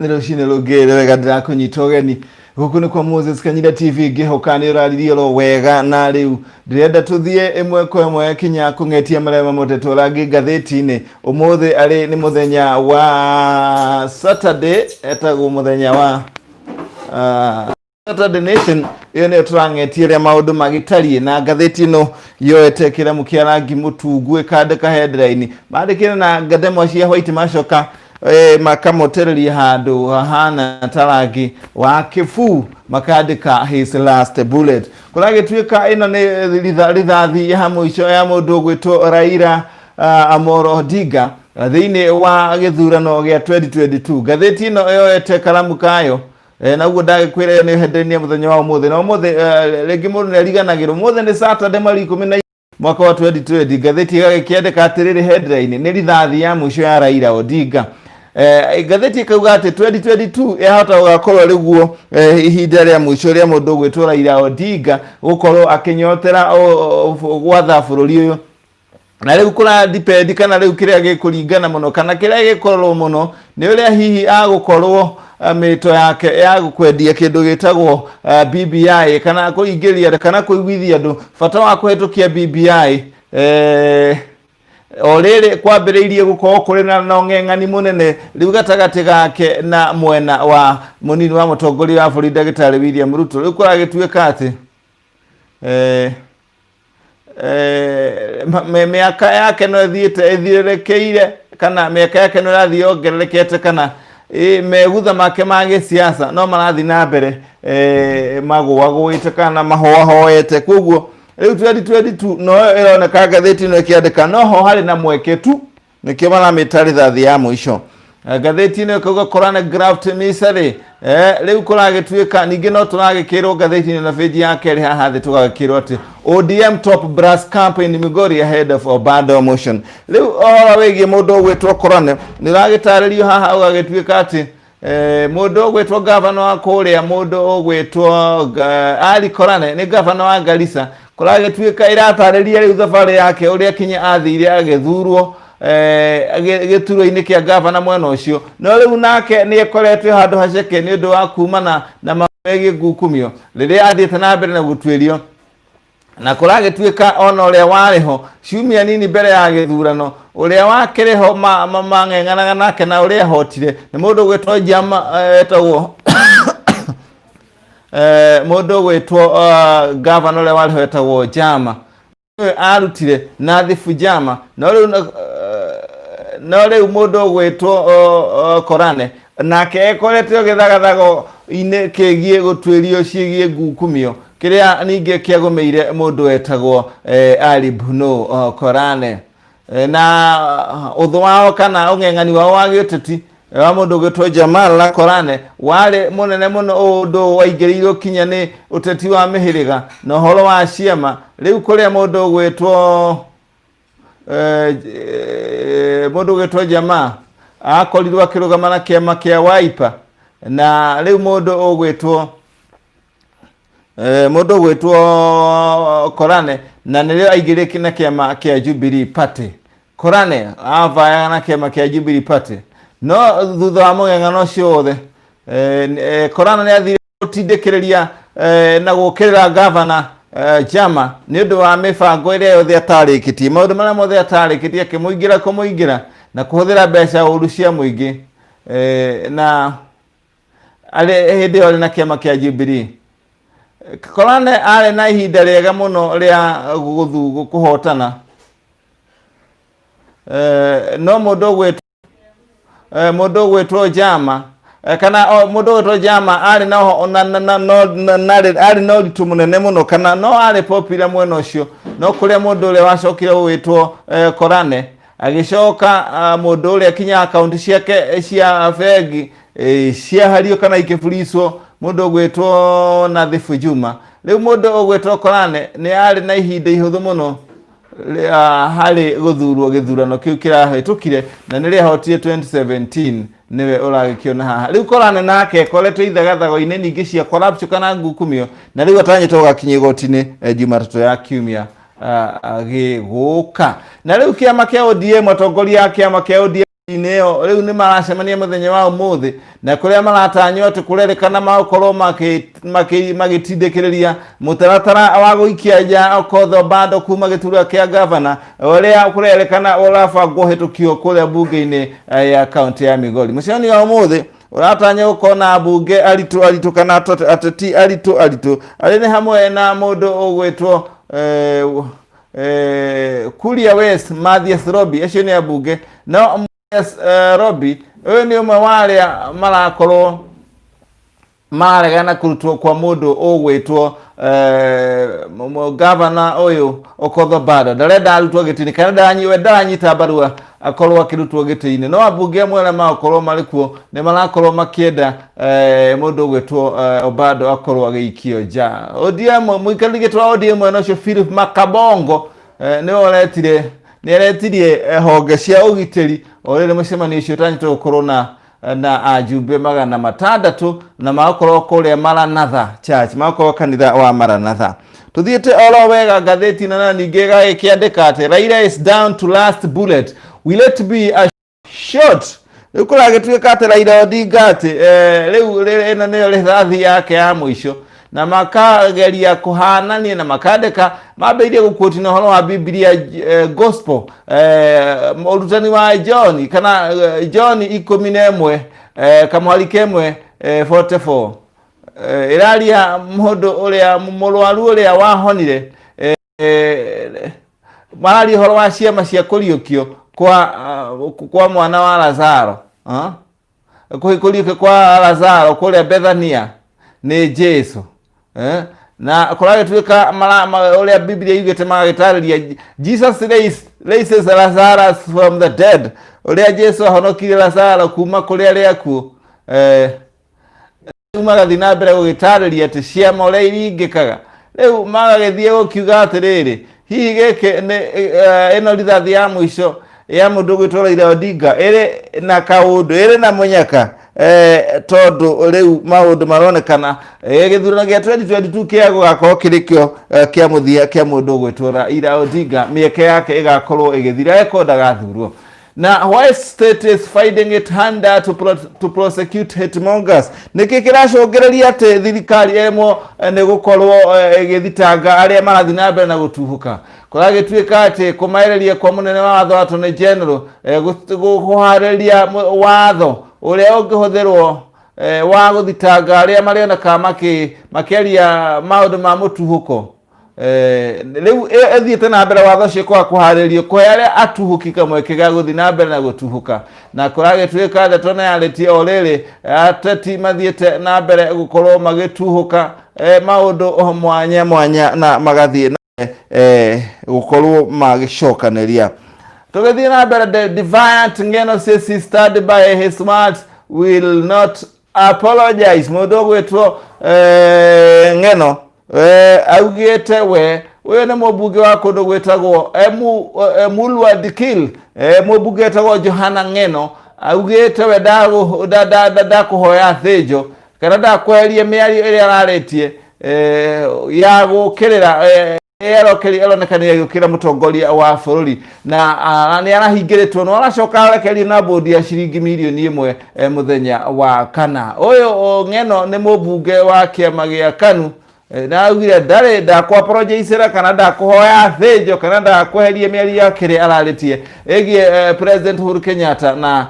Nĩ rũcinĩ rũngĩ wega ndĩrakũnyita ũgeni gũkũ nĩ kwa Moses Kanyira TV. Ngĩhoka nĩ ũraririe oro wega, na rĩu ndĩrenda tũthiĩ ĩmwe kwa ĩmwe kinya kũng'etia marĩa mamotetwo rangi ngathĩti-inĩ. Ũmũthĩ arĩ nĩ mũthenya wa Saturday, etagwo mũthenya wa Saturday Nation. Ĩyo nĩyo tũrang'etie ũrĩa maũndũ magĩtariĩ, na ngathĩti ĩno yoete kĩramu kĩa rangi mũtungu, ĩkandĩka headline, mandĩkĩre na ndemwa cia white, macoka makamotereria handũ hahana ta rangi wa kĩbuu, makandĩka "His last bullet". Kũragĩtuĩka ĩno nĩ rithathi ya mũico ya mũndũ ũgwĩtwo Raila Amolo Odinga thĩinĩ wa gĩthurano gĩa 2022. Ngathĩti ĩno yoete karamu kayo. Naguo ndagĩkwĩra ĩyo nĩ headline ya mũthenya wa ũmũthĩ. Na ũmũthĩ rĩngĩ mũndũ nĩ ariganagĩrwo, ũmũthĩ nĩ Saturday, mweri 10 mwaka wa 2020. Ngathĩti ĩgagĩkĩandĩka atĩrĩrĩ, headline nĩ "Rithathi ya mũico ya Raila Odinga". Ngathĩti ĩkauga atĩ 2022 yahota gũgakorwo rĩguo ihinda rĩa mũico rĩa mũndũ ũgwĩtwo Raila Odinga gũkorwo akĩnyotera gwatha bũrũri ũyũ. Na rĩu kũra depend, kana rĩu kĩrĩa gĩkũringana mũno, kana kĩrĩa gĩkũrorwo mũno, nĩ ũrĩa hihi agũkorwo mĩto yake ya kwendia kĩndũ gĩtagwo BBI, kana kũingĩria kana kũiguithia andũ bata wa kũhetũkia BBI. O rĩrĩ kwambĩrĩirie gũkorwo kũrĩ na ũng'eng'ani mũnene rĩu gatagatĩ gake na mwena wa mũnini wa mũtongoria wa bũrũri, Ndagĩtarĩ William Ruto. Rĩu kũragĩtuĩka atĩ mĩaka yake no ĩthiĩte ĩthiũrũrũkĩire, kana mĩaka yake no ĩrathiĩ yongererekete, kana megutha make ma gĩsiasa no marathiĩ na mbere magũagũĩte kana mahoahoete. Koguo rĩu 2022 no ĩroneka ngathĩti ĩno ĩkĩandĩka no ho harĩ na mweke tu, nĩkĩo maramĩta rithathi ya mũico. Ngathĩti ĩno ĩkauga "Korane graft misery". Rĩu kũragĩtuĩka ningĩ no tũragĩkĩrwo ngathĩti-inĩ na page ya kerĩ haha thĩ, tũgagĩkĩrwo atĩ "ODM top brass campaign Migori ahead of Obado motion". Rĩu ũhoro wĩgiĩ mũndũ ũgwĩtwo Korane nĩ ũragĩtarĩrio haha, ũgagĩtuĩka atĩ mũndũ ũgwĩtwo gavana wa kũrĩa, mũndũ ũgwĩtwo Ali Korane nĩ gavana wa Garissa. Kũragĩtuĩka ĩratarĩria rĩu thabarĩ yake, ũrĩa kinya athire agĩthurwo gĩturwa-inĩ kĩa gavana mwena ũcio. No rĩu nake nĩ ekoretwo handũ haceke nĩ ũndũ wa kumana na maũndũ megiĩ ngukumio rĩrĩa athiĩte na mbere na gũtuĩrio. Na kũragĩtuĩka ona ũrĩa warĩ ho ciumia nini mbere ya gĩthurano, ũrĩa wakĩrĩ ho mang'eng'anaga nake na ũrĩa ahotire, nĩ mũndũ ũgwĩtwo Jama, etagwo mũndũ ũgwĩtwo gavana ũrĩa warĩ ho etagwo Jama, ũyũ arutire Nathifu Jama. No rĩu mũndũ ũgwĩtwo Korane nake ekoretwo gĩthagathago-inĩ kĩgiĩ gũtuĩrio ciĩgiĩ ngukumio, kĩrĩa ningĩ kĩagũmĩire mũndũ wetagwo Ali Buno Korane. Na ũthũ wao kana ũng'eng'ani wao wa gĩũteti wa mũndũ ũgwĩtwo Jamal na Korane warĩ mũnene mũno, ũndũ waingĩrĩirwo kinya nĩ ũteti wa mĩhĩrĩga na ũhoro wa ciama. Rĩu kũrĩa mũndũ ũgwĩtwo Jamaa akorirwo akĩrũgama na kĩama kĩa Wiper, na rĩu mũndũ ũgwĩtwo Korane na nĩrĩo aingĩrĩte na kĩama kĩa Jubilee Party. Korane avayaga na kĩama kĩa Jubilee Party, no thutha wa mũng'eng'ano ũcio wothe, Korane nĩ athire gũtindĩkĩrĩria na gũkĩrĩra gavana Jama nĩ ũndũ wa mĩbango ĩrĩa yothe atarĩkĩtie, maũndũ marĩa mothe atarĩkĩtie, akĩmũingĩra kũmũingĩra na kũhũthĩra mbeca ũru cia mũingĩ na arĩ hĩndĩ ĩyo arĩ na kĩama kĩa Jubilee. Korane arĩ na ihinda rĩega mũno rĩa gũthu kũhotana, no mũndũ ũgwĩtwo Jama kana mũndũ ũgwĩtwo Jama arĩ na na na na no na na arĩ na ũritũ mũnene mũno, kana no arĩ popular mwena ũcio. No kũrĩa mũndũ ũrĩa wacokire gũgwĩtwo Korane agĩcoka mũndũ ũrĩa kinya akaunti ciake cia bengi ciahario kana ikĩburicwo, mũndũ ũgwĩtwo Nathifu Juma. Rĩu mũndũ ũgwĩtwo Korane nĩ arĩ na ihinda ihũthũ mũno harĩ gũthurwo gĩthurano kĩu kĩrahĩtũkire, na nĩ rĩahotire 2017, nĩwe ũragĩkĩona haha. Rĩu Korane nake ekoretwo ithagathago-inĩ ningĩ cia corruption kana ngukumio, na rĩu atanyĩtwo gũgakinya igoti-inĩ Jumatatũ ya kiumia gĩgũka. Na rĩu kĩama kĩa ODM, atongoria a kĩama kĩa ODM Inĩ ĩyo rĩu nĩ maracemania mũthenya wa ũmũthĩ na kũrĩa maratanywo atĩ kũrerĩkana magũkorwo magĩtindĩkĩrĩria mũtaratara wa gũikia nja Okoth Obado kuma gĩturwa kĩa gavana ũrĩa kũrerĩkana ũrabangwo ũhĩtũkio kũrĩa mbunge-inĩ ya kaunti ya Migori. Mũcemanio wa ũmũthĩ ũratanya gũkorwo na ambunge aritũ aritũ kana ateti aritũ aritũ arĩa nĩ hamwe na mũndũ ũgwĩtwo Kuria West Mathias Robi, acio nĩ ambunge. No Mathias Robi ũyũ nĩ ũmwe wa arĩa marakorwo mararegana kũrutwo kwa mũndũ ũgwĩtwo gavana ũyũ Okoth Obado. Ndarenda arutwo gĩtĩ-inĩ kana we ndaranyita mbaru akorwo akĩrutwo gĩtĩ-inĩ, no ambunge amwe arĩa magũkorwo marĩ kuo nĩ marakorwo makĩenda mũndũ ũgwĩtwo Obado akorwo agĩikio nja. ODM, mũikarĩri gĩtĩ wa ODM mwena ũcio Philip Makabongo nĩwe ũretire, nĩ aretirie honge cia ũgitĩri o rĩrĩ mũcemanio ũcio ũtanyĩtwo gũkorwo na ajumbe 600 na magakorwo kũrĩa Maranatha Church, magakorwo kanitha wa Maranatha. Tuthiĩte oro wega ngathĩti na ningĩ ĩgagĩkĩandĩka atĩ Raila is down to last bullet, will it be a shot? Rĩu kũragĩtuĩka atĩ Raila Odinga atĩ rĩu ĩno nĩyo rĩthathi yake ya mũico, na makageria kũhanania na makandĩka mambĩrĩirie gũkuoti na ũhoro wa Biblia, gospel, ũrutani wa John kana John 11 kamwari kemwe 44 ĩraria mũndũ ũrĩa mũrwaru ũrĩa wahonire, mararia ũhoro wa ciama cia kũriũkio kwa mwana wa Lazaro, kũriũkio kwa Lazaro kũrĩa Bethania nĩ Jesu, na kũragĩtuĩka ũrĩa Biblia yugĩte magagĩtarĩria Jesus raises Lazarus from the dead, ũrĩa Jesu ahonokirie Lazaro kuma kũrĩ arĩa akuũ. Rĩu magathiĩ na mbere gũgĩtarĩria atĩ ciama ũrĩa iringĩkaga. Rĩu magagĩthiĩ gũkiuga atĩrĩrĩ, hihi gĩkĩ nĩ ĩno rithathi ya mũico ya mũndũ ũgwĩtwo Raila Odinga ĩrĩ na kaũndũ, ĩrĩ na mũnyaka, tondũ rĩu maũndũ maronekana gĩthurano gĩa 2022 kĩa gũgakorwo kĩrĩ kĩo kĩa mũthia kĩa mũndũ ũgwĩtwo Raila Odinga, mĩeke yake ĩgakorwo ĩgĩthira eko ndagathurwo. Na why state is finding it harder to prosecute hate mongers? Nĩkĩ kĩracũngĩrĩria atĩ thirikari ĩremwo nĩ gũkorwo ĩgĩthitanga arĩa marathiĩ na mbere na gũtuhũka? Kũragĩtuĩka atĩ kũmaĩrĩria kwa mũnene wa watho Attorney General kũharĩria watho ũrĩa ũngĩhũthĩrwo wa gũthitanga arĩa marĩonekaga makĩaria maũndũ ma mũtuhũko. Rĩu ĩthiĩte na mbere watho ũcio kwaga kũharĩrio kũhe arĩa atuhũki kamweke ga gũthiĩ na mbere na gũtuhũka. Na kũragĩtuĩka ndeto na yarĩtie o rĩrĩ ateti mathiĩte na mbere gũkorwo magĩtuhũka maũndũ mwanya mwanya na magathiĩ na gũkorwo magĩcokanĩria. Tũgĩthiĩ na mbere, the defiant Ng'eno says he stand by his words, will not apologize. Mũndũ ũgwĩtwo Ng'eno augĩte we ũyũ nĩ mũmbunge wa kũndũ gwĩtagwo Emurua Dikirr, mũmbunge wĩtagwo Johana Ng'eno augĩte we ndakũhoya thĩnjo kana ndakweheria mĩario ĩrĩa ararĩtie ya gũkĩrĩra aronekanire agĩũkĩra mũtongoria wa bũrũri na nĩ arahingĩrĩtwo no aracoka arekererio na bũndi ya ciringi mirioni 1 mũthenya wa kana. Ũyũ Ng'eno nĩ mũmbunge wa kĩama gĩa KANU, na augire ndarĩ ndakũ kana ndakũhoya thĩnjo kana ndakweheria mĩario yake ĩrĩa ararĩtie ĩgiĩ President Uhuru Kenyatta na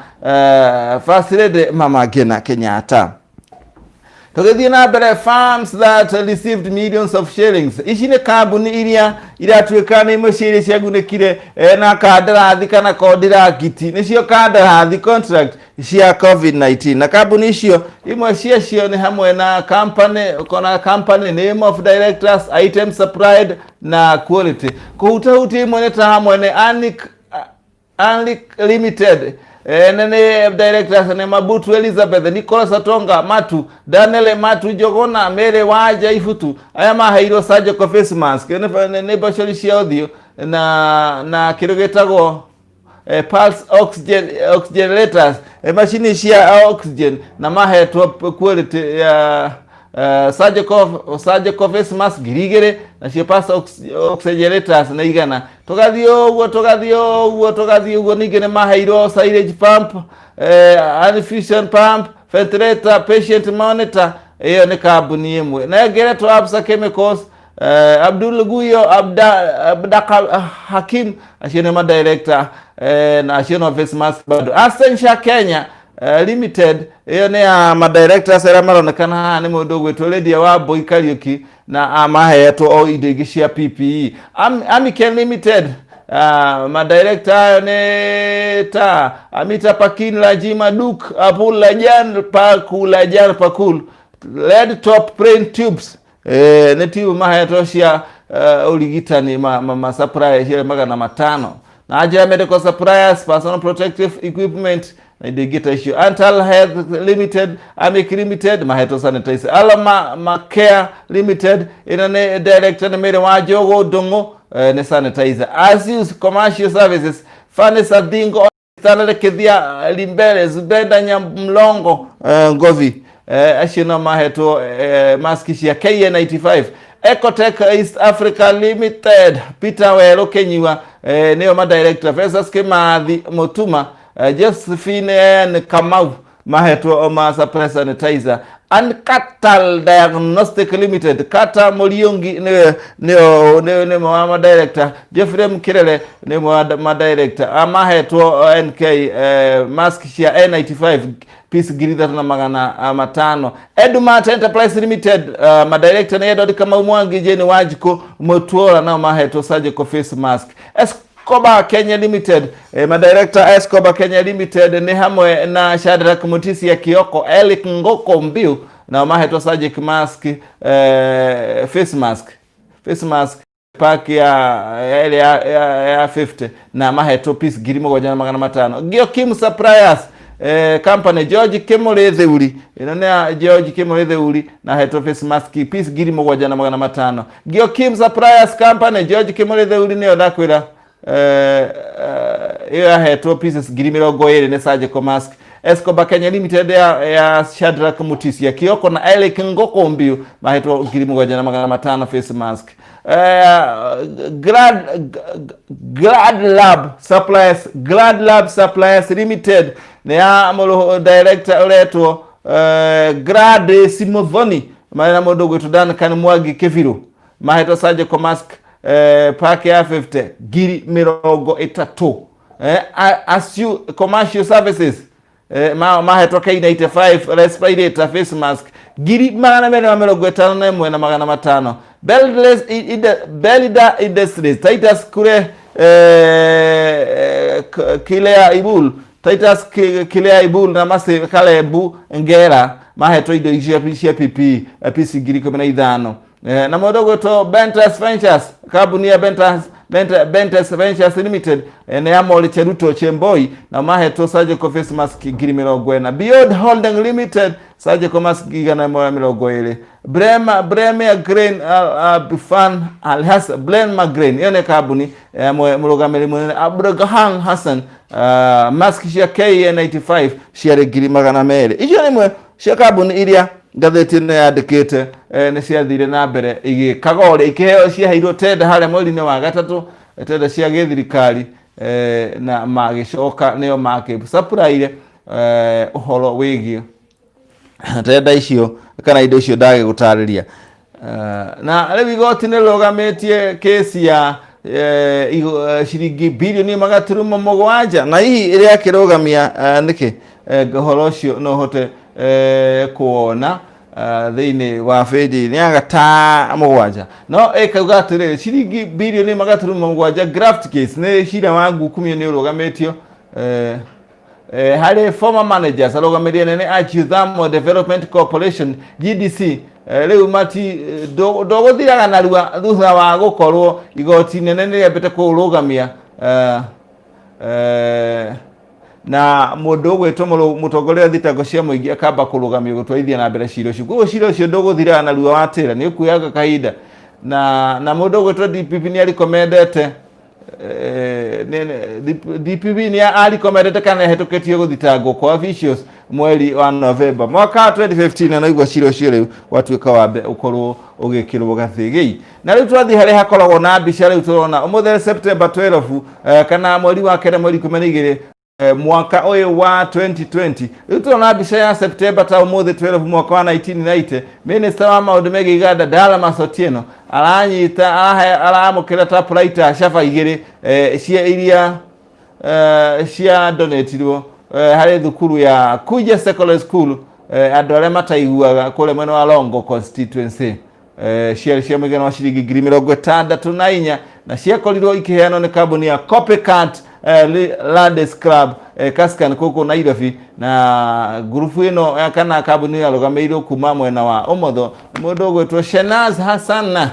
First Lady Mama Ngina Kenyatta. Tũgĩthiĩ na mbere, firms that received millions of shillings, ici nĩ kambuni iria iratuĩka nĩ imwe cia iria ciagunĩkire na kandarathi kana kondiragiti, nĩcio kandarathi contract cia COVID-19. Na kambuni icio imwe ciacio nĩ hamwe na company, ũkona company name of directors, item supplied na quality. Kũhutahutia imwe nĩ ta hamwe nĩ Anic Limited, nene directors nĩ Mabutu Elizabeth, Nicholas Atonga Matu, Daniel Matu Njogona, Mary Wanja Ibutu. Aya maheirwo surgical face mask, nĩ mbacori cia ũthiũ na kĩndũ gĩtagwo pulse oxygen oxygenerators, macini cia oxygen, na mahetwo quality ya Surgical face mask 2000, nacio pass oxygerators nĩ 100. Tũgathiĩ ũguo, tũgathiĩ ũguo, tũgathiĩ ũguo. Ningĩ nĩ maheirwo syringe pump, infusion pump, ventilator, patient monitor. Ĩyo nĩ kambuni ĩmwe. Na ĩngĩ ĩretwo Absa Chemicals, Abdul Guyo Abda Hakim, acio nĩ madirector, na acio no face mask bado. Ascensia Kenya Limited, ĩyo nĩ ya madirectors arĩa maronekana haha, nĩ mũndũ ũgwĩtwo Lydia Wambui Kariuki, na amaheetwo o indo ingĩ cia PPE. Amiken Limited, madirector ayo nĩ ta Amita Pakin, Lajima Duk, Apul Lajan Pakul, Lajan Pakul, Red Top Plain Tubes, nĩ tube mahetwo cia ũrigitani, ma supply cia 500, na Angela Medical Suppliers, personal protective equipment na indo ingĩ ta icio. Antal Health Limited, Amic Limited mahetwo sanitizer. Alama Macare Limited, ĩno nĩ director nĩ Mary wa Njogu Ndung'u, nĩ sanitizer. Asius Commercial Services, Fanny Sadingo, Stanley Kithia Limbere, Zubeda Nyamlongo, Ngovi, acio no mahetwo mask cia KN95. Ecotech East Africa Limited, Peter Weru Kenyua, nĩo madirector, Festus Kimathi Mutuma, Josephine N Kamau, mahetwo ma supply sanitizer. And Catal Diagnostic Limited, Kata Muriungi nĩwe nĩo nĩ wa madirector, Jeffrey Mkirere nĩ wa madirector, mahetwo NK mask cia N95 piece 3500. Edumart Enterprise Limited, madirector nĩ Edward Kamau Mwangi, Jane Wanjiku Mutuora, nao mahetwo surgical face mask. Escobar Kenya Limited, madirector Escobar Kenya Limited nĩ hamwe na Shadrack Mutisia Kioko, Eric Ngoko Mbiu, nao mahetwo surgical mask, face mask pack ya 50, na mahetwo piece 7500. Giokim Suppliers Company, George Kimuri Theuri, ĩno nĩ ya George Kimuri Theuri, na hetwo face mask piece 7500. Giokim Suppliers Company, George Kimuri Theuri, nĩyo ndakwĩra, ĩyo yahetwo pieces 20,000 nĩ surgical mask. Escobar Kenya Limited ya Shadrack Mutisia Kioko na Eric Ngoko Mbiu mahetwo 7500 face mask. Glad Lab Suppliers Limited nĩ ya mũrũ director ũretwo Glad Simothoni, marĩ na mũndũ ũgwĩtwo Duncan Mwangi Kĩbirũ, mahetwo surgical mask, pack ya 50, 30,000. Asu Commercial Services, mahetwo K95 respirator face mask 251,500. Belida Industries, Titus Kure, Kilea Ibul, Titus Kilea Ibul na Masi Kalebu Ngera mahetwo indo icio cia PPE piece 15,000. Na mũndũ ũgwĩtwo Bentas Ventures, kambuni ya Bentas Ventures Limited, nĩ ya Moli Cheruto Chemboi, na mahetwo surgical face mask 40,000. Beyond Holding Limited, surgical mask 120. Brema Bremia Grain, Bifan Al Hassan, Brema Grain, ĩyo nĩ kambuni ya mũrũgamĩrĩri mũnene Abraham Hassan, mask cia KN95 ciarĩ 200,000. Icio nĩ imwe cia kambuni iria ngathĩti ĩno yandĩkĩte, nĩ ciathire na mbere igĩkaga ũrĩa ikĩheo, ciaheirwo tenda harĩa mweri-inĩ wa gatatũ, tenda cia gĩthirikari, na magĩcoka nĩo makĩ ũhoro wĩgiĩ tenda icio kana indo icio ndagĩgũtarĩria. Na rĩu igoti nĩ rĩrũgamĩtie kesi ya ciringi bilioni 1.7, na hihi ĩrĩa akĩrũgamia nĩkĩ? Ũhoro ũcio no ũhote kuona thĩinĩ wa bĩnji ya gata 7, no ĩkauga atĩrĩrĩ, ciringi bilioni 1.7 graft case nĩ cira wa ngukumio nĩ ũrũgamĩtio, harĩ former managers, arũgamĩrĩri anene a Geothermal Development Corporation, GDC. Rĩu mati ndũgũthiraga narua thutha wa gũkorwo igoti inene nĩ rĩambĩte kũũrũgamia, na mũndũ ũgwĩtwo mũtongoria wa thitango cia mũingĩ akamba kũrũgamio gũtwarithia na mbere cira ũcio. Koguo cira ũcio ndũgũthiraga narua watĩra, nĩ ũkuoyaga kahinda, na mũndũ ũgwĩtwo DPP nĩ arikomendete, DPP nĩ arikomendete kana ĩhetũkĩtio gũthitangwo kwa officials Mweri wa Novemba mwaka wa 2015, na noigua cira ũcio rĩu watuĩka wambe ũkorwo ũgĩkĩrwo gathĩgĩi. Na rĩu twathiĩ harĩa hakoragwo na mbica, rĩu tũrona ũmũthĩ September 12, kana mweri wa kenda mweri 12, mwaka ũyũ wa 2020. Rĩu tũrona mbica ya September ta ũmũthĩ 12 mwaka wa 1990, Minister wa maũndũ megiĩ iganda Dalmas Otieno aranyita aramũkĩra typewriter caba igĩrĩ, cia iria cia donatirwo harĩ thukuru ya Kuja Secondary School, andũ arĩa mataiguaga kũrĩa mwena wa Rongo constituency. Ciarĩ cia mũigana wa ciringi 64,000 na ciakorirwo ikĩheanwo nĩ kambuni ya Copycat Ladies Club, Kaskan kũkũ Nairobi. Na ngurubu ĩno, kana kambuni yarũgamĩrĩirwo kuma mwena wa ũmotho nĩ mũndũ ũgwĩtwo Shenaz Hassan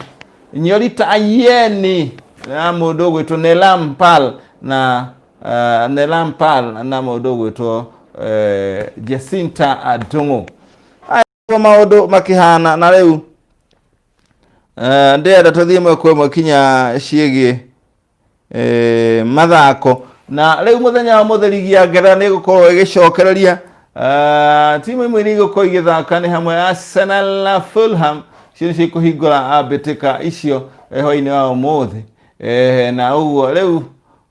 Nyorita Ayeni na mũndũ ũgwĩtwo Nelam Pal na Nelam Pal na mũndũ ũgwĩtwo Jacinta Adungu. Aya maũndũ makĩhana. Na rĩu ndĩrenda tũthiĩ ĩmwe kwa ĩmwe kinya ciĩgiĩ mathako. Na rĩu mũthenya wa mũthĩ ligi ya Ngeretha nĩ ĩgũkorwo ĩgĩcokereria. Timu imwe iria igũkorwo igĩthaka nĩ hamwe Arsenal na Fulham, cio nĩcio ikũhingũra mbĩtĩka icio hwaĩ-inĩ wa ũmũthĩ. Na ũguo rĩu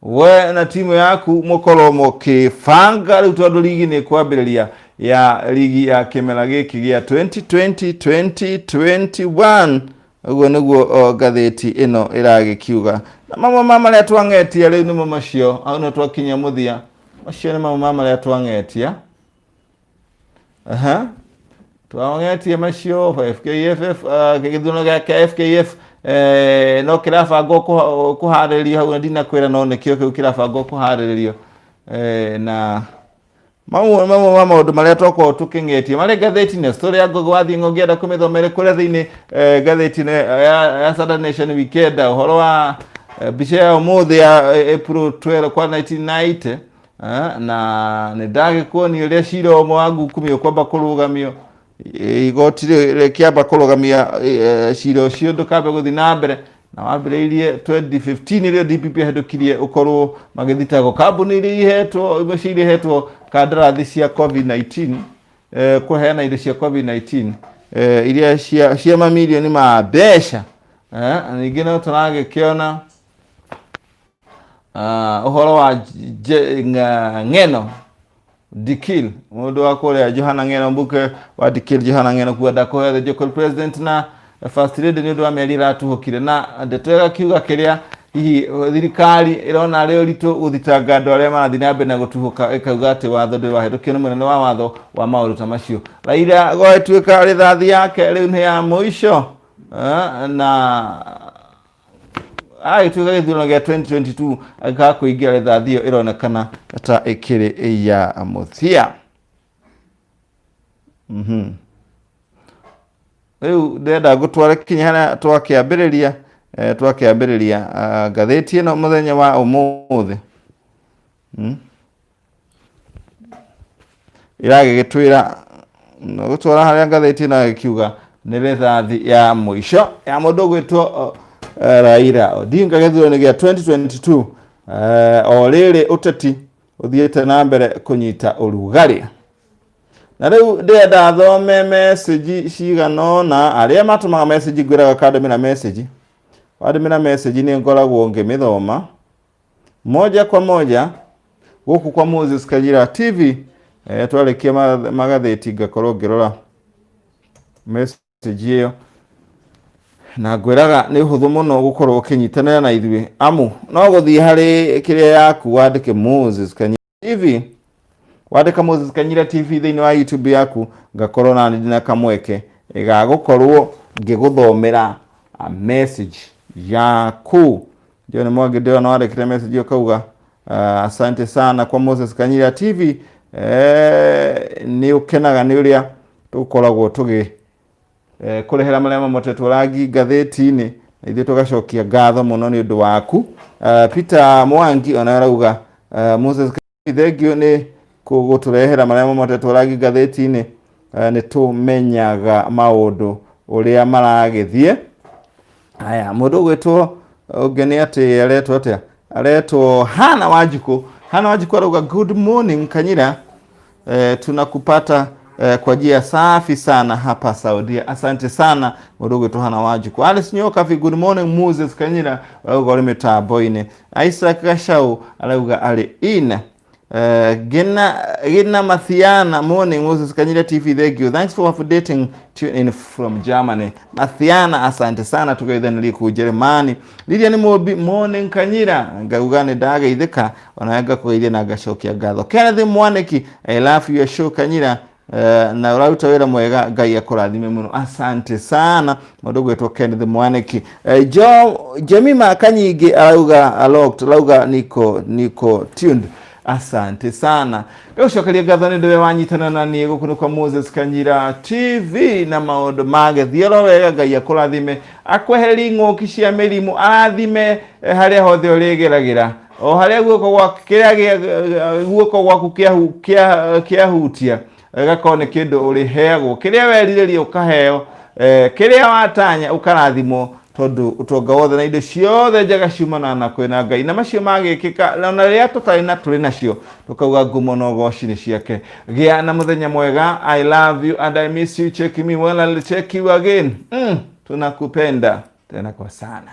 we na timu yaku mũkorwo mũkĩbanga rĩu, tondũ ligi nĩ kwambĩrĩria ya ligi ya kĩmera gĩkĩ gĩa 2020 2021. Ũguo nĩguo ngathĩti ĩno ĩragĩkiuga. Na mamwe ma marĩa twang'etia rĩu nĩmo macio hau, no twakinya mũthia. Macio nĩ mamwe ma marĩa twang'etia. Aha. Twang'etie macio FKFF, gĩthurano gĩa FKF no kĩrabangwo kũharĩrĩrio hau, na ndinakwĩra no nĩkĩo kĩu kĩrabangwo kũharĩrĩrio. Na mamwe ma maũndũ marĩa twakorwo tũkĩng'etie marĩ ngathĩti-inĩ, story ya Ngũgĩ wa Thiong'o ũngĩenda kũmĩthomere kũrĩa thĩinĩ ngathĩti-inĩ ya Saturday Nation Weekend, ũhoro wa mbica ya ũmũthĩ ya April 12 kwa 1990. Na nĩ ndagĩkuonia ũrĩa cira ũmwe wa Ngukumio ũkwamba kũrũgamio. Igoti rĩkĩamba kũrũgamia cira ũcio ndũkambe gũthiĩ na mbere, na wambĩrĩirie 2015 rĩrĩa DPP ahĩtũkirie ũkorwo magĩthitagwo kambuni iria ihetwo, imwe cia iria ihetwo kandarathi cia COVID-19, kũheana indo cia COVID-19, iria cia mamirioni ma mbeca. Ningĩ no tũragĩkĩona ũhoro wa Ng'eno Dikil, mũndũ wa kũrĩa Johana Ng'eno, mbunge wa Dikil Johana Ng'eno kwenda kũhe the Jokol president na first lady nĩ ũndũ wa mĩario ĩratuhũkire, na ndeto ĩgakiuga kĩrĩa hihi thirikari ĩrona arĩ ũritũ gũthitanga andũ arĩa marathiĩ na mbere na gũtuhũka, ĩkauga atĩ watho ndũrĩ wahĩtũkio nĩ mũnene wa watho wa maũndũ ta macio. Raila gwatuĩka rĩthathi yake rĩu nĩ ya mũico, na agĩtuĩka gĩthurano gĩa 2022 agĩkaga kũingĩra, rithathi ĩyo ĩronekana ta ĩkĩrĩ ya mũthia. Rĩu ndĩrenda ngũtware kinya harĩa twakĩambĩrĩria, twakĩambĩrĩria ngathĩti ĩno mũthenya wa ũmũthĩ. Ĩragĩgĩtwĩra gũtwara harĩa ngathĩti ĩno ĩkiuga nĩ rithathi ya mũico ya mũndũ ũgwĩtwo Raila Odinga gĩthurano gĩa 2022, o rĩrĩ ũteti ũthiĩte na mbere kũnyita ũrugarĩ. Na rĩu ndĩrenda thome message cigana ũna. Arĩa matũmaga message, ngwĩraga kandũmĩra message, wandũmĩra message nĩ ngoragwo ngĩmĩthoma moja kwa moja gũkũ kwa Moses Kajira TV. Twarĩkia magathĩti ngakorwo ngĩrora message ĩyo, na ngwĩraga nĩ ũhũthũ mũno gũkorwo ũkĩnyitanĩra na ithuĩ, amu no gũthiĩ harĩ kĩrĩa yaku wandĩke Moses Kanyira TV. Wandĩka Moses Kanyira TV thĩinĩ wa YouTube yaku, ngakorwo nani ndĩna kamweke ga gũkorwo ngĩgũthomera message yaku. John Mwangi ndĩrona wandĩkire message ũkauga, asante sana kwa Moses Kanyira TV. Nĩ ũkenaga nĩ ũrĩa tũkoragwo tũgĩ kũrehera marĩa mamotetwo rangi ngathĩti-inĩ, na ithuĩ tũgacokia ngatho mũno nĩ ũndũ waku. Peter Mwangi ona arauga, Moses thengio nĩ gũtũrehera marĩa mamotetwo rangi ngathĩti-inĩ. Nĩ tũmenyaga maũndũ ũrĩa maragĩthiĩ. Haya, mũndũ ũgwĩtwo ũngĩ nĩ atĩ aretwo atĩa? Aretwo Hana Wanjikũ. Hana Wanjikũ arauga, good morning Kanyira. Tunakupata kwa njia safi sana hapa Saudia. Asante sana mũndũ ũgwĩtwo Hana Wanjikũ. Alice Nyokabi, good morning. Moses Kanyira arauga ũrĩ mĩtambo-inĩ. Isaac Gachau arauga arĩ in. Gina Mathiana, morning Moses Kanyira TV, thank you. Thanks for updating. Tune in from Germany. Mathiana, asante sana tugeithanirie kuu Jeremani. Lilian Mobi, morning Kanyira, ngauga nĩ ndageithĩka ona ngakũgeithia na ngacokia ngatho. Kenneth Mwaniki, I love your show Kanyira. Na ũraruta wĩra mwega, Ngai akũrathime mũno. Asante sana mũndũ ũgwĩtwo Kenneth Mwaniki. Jo Jemima Kanyingĩ arauga aloked, arauga niko tuned. Asante sana. Ngagũcokeria ngatho nĩ ndĩwe wanyitana na niĩ gũkũ nĩ kwa Moses Kanyira TV na maũndũ magĩthiĩ oro wega. Ngai akũrathime, akwehererie ing'ũki cia mĩrimũ, arathime harĩa hothe ũrĩgeragĩra, o harĩa guoko gwaku kĩrĩa guoko gwaku kĩahutia gĩgakorwo nĩ kĩndũ ũrĩheagwo, kĩrĩa werirĩria ũkaheo, kĩrĩa watanya ũkarathimwo, tondũ ũtonga wothe na indo ciothe njega ciumanaga na kwĩna Ngai, na macio magĩkĩka ona rĩrĩa tũtarĩ na tũrĩ nacio, tũkauga ngumo na ũgoci nĩ ciake. Gĩa na mũthenya mwega. I love you and I miss you. Check me when I'll check you again. Tunakupenda tena kwa sana.